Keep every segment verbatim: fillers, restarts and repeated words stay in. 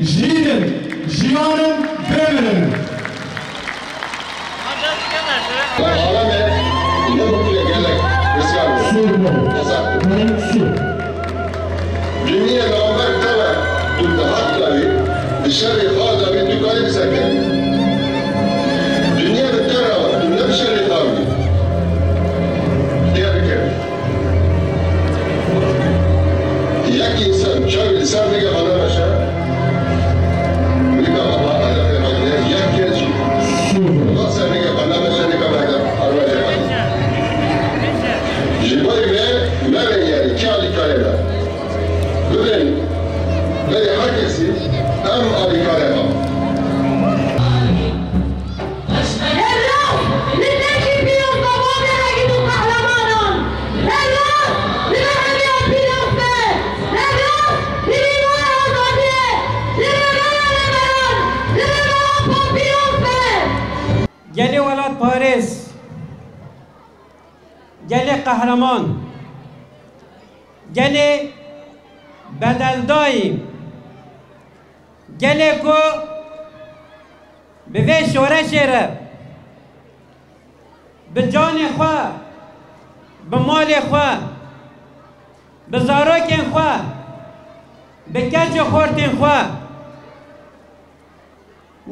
Jîn in, jiyan in, bimrin. Aleme ne mutlu gelek Hristiyan. Sûr bû. Sûr. Dinya navber te ve tu dihat karî, di şerê xwe de bî tu karî bisekevî. Dinya bi te re ve tu ne bi şerê xwe bî. Têr bikevî. Yek însan çavê li ser nigehana meşe, nigehana hedefê xwe dide, yek kes jî li ser nigehana meşe, nigehana hedefê xwe dide. Ji bo vê me ve, yani kî alîkarê me. Bibin berê her kesî, em alîkarê xwe. Herras li dengê pîroz be, bavê hegîd û qehremanan. Herras li me hemiya pîroz be. Herras li mînaya azadiyê. Li rêveya rêveran, li rêveya Apo pîroz be. Gelê welatparêz, gelê qehreman, gelê bedeldayî, gelê ku bi vê şoreşê re, bi canê xwe, bi malê xwe, bi zarokên xwe, bi keç û xortên xwe,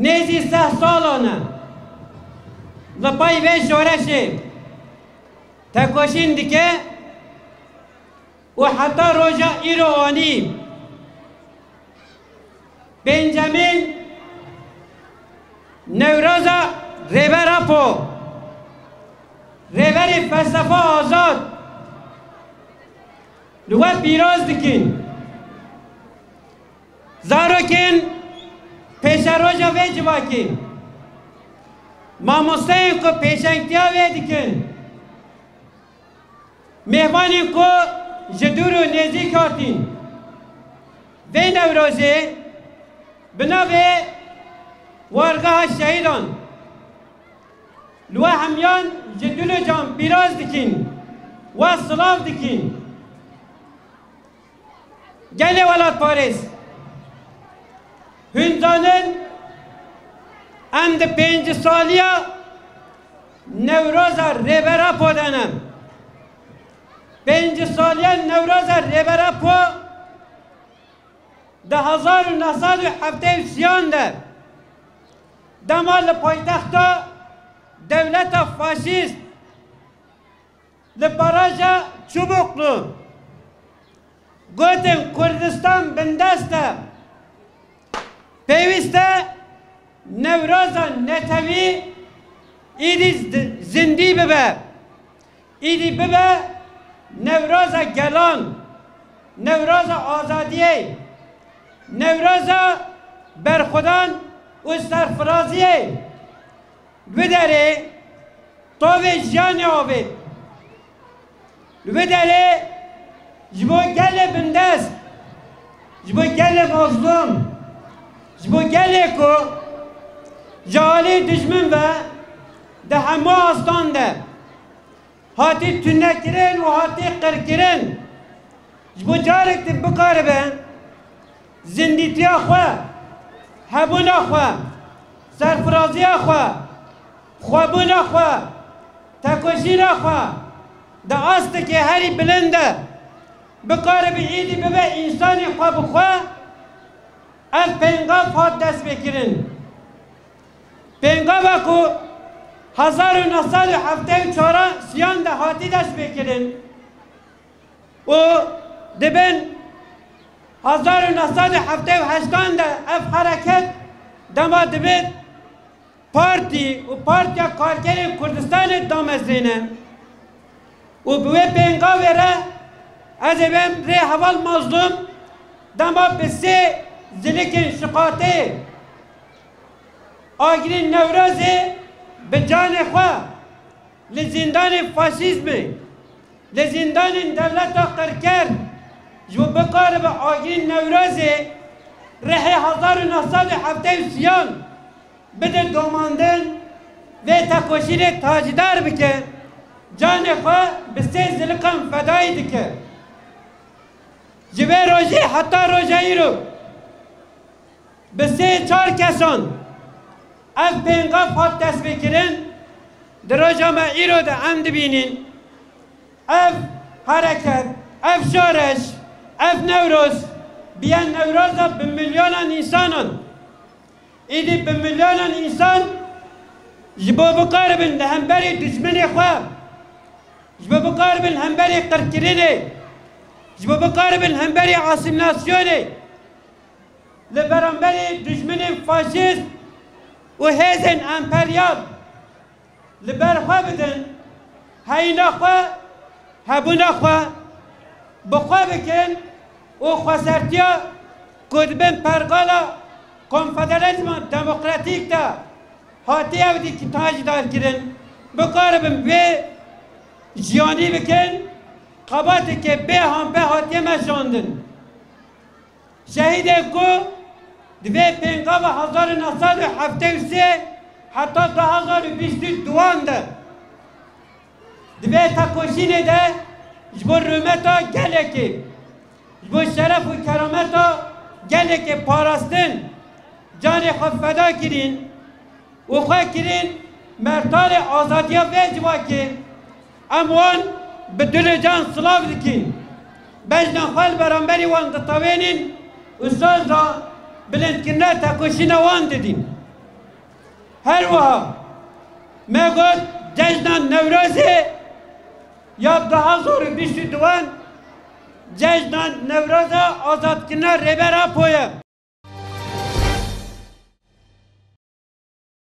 nêzî seh salan e li pay vê şoreşê tekoşîn dike. Û heta roja îro anî pêncemîn Newroza Rêber Apo, rêberê felsefa azad, li we pîroz dikin. Zarokên pêşeroja vê civakê, mamosteyên ku pêşengtiya wê dikin, mêvanên ku ji dûr û nêzîk hatîn, vê Newrozê bi navê Wargeha Şehîdan li we hemiyan ji dil û can pîroz dikin, we silav dikin. Gelê welatparêz, hûn zanin, em di pêncî saliya Newroza Rêber Apo de ne. Pêncî saliya Newroza Rêber Apo di hezar û neh sed û heftê û sêyan de, dema li paytexta dewleta faşîst li baraja Çubuklu gotin Kurdistan bindest e, pêwîst e Newroza netewî îdî zindî bibe, îdî bibe Newroza gelan, Newroza azadiyê, Newroza berxwedan û serfiraziyê. Li wî derê tovê jiyanê avêt. Li wî derê ji bo gelê bindest, ji bo gelê mazlûm, ji bo gelê ku ji alî dijmin ve di hemû astan de hatî tunekirin û hatî qirkirin, ji bo carek din bikaribe zindîtiya xwe, hebûna xwe, serfiraziya xwe, xwebûna xwe, tekoşîna xwe di astekê herî bilind de bikaribe îdî bibe însanê xwe bi xwe, ev pêngav hat destpêkirin. Pêngava ku hezar û neh sed û heftê û çar sêyan de hatî destpêkirin û di bin hezar û neh sed û heftê û heştan de ev hereket dema dibe partî û Partiya Karkerên Kurdistanê damezrêne. Û bi wê pêngavê re ez ê bêm rê heval Mazlûm dema bi sê zilikên şiqatê Agirîn Newrozê bi canê xwe li zîndanên faşîzmê, li zîndanên dewleta qirker ji bo bikaribe Agirîn Newrozê rihê hezar û neh sed û heftê û sêyan bide domandin, vê tekoşînê tacîdar bike, canê xwe bi sê zilikan fedayî dike. Ji vê rojê heta roja îro Bi sê çar kesan ev pêngav hat destpêkirin, di roja me îro de em dibînin, ev hereket, ev şoreş, ev Newroz biye Newroza bi milyonan însanan. Îdî bi milyonan însan ji bo bikaribin li hemberî dijminê xwe, ji bo bikaribin hemberî qirkirinê, ji bo bikaribin hemberî asîmîlasyonê, li beramberî dijminên faşîst û hêzên emperyal li ber xwe bidin, heyîna xwe, hebûna xwe bi xwe bikin û xwesertiya ku di bin pergala konfederalizma demokratîk de hatiye ewdî ki tajdalkirin, bikaribin vê jiyanî bikin, xebateke bê hampe hatiye meşandin. Şehîdê ku di vê pêngava hezar û neh sed û heftê û sê heta du hezar û bîst û duan de di vê tekoşînê de ji bo rûmeta gelekê, ji bo şeref û kerameta gelekê parastin, canê xwe feda kirîn û xwe kirîn mertalê azadiya vê civakê. Em wan bi dil û can silav dikin. Bejna xwe li beramberî wan ditewênin û soza bilindkirina tekoşîna wan didin. Her wiha me got cejna Newrozê ya du hezar û bîst û duan cejna Newroza azadkirina Rêber Apo ye.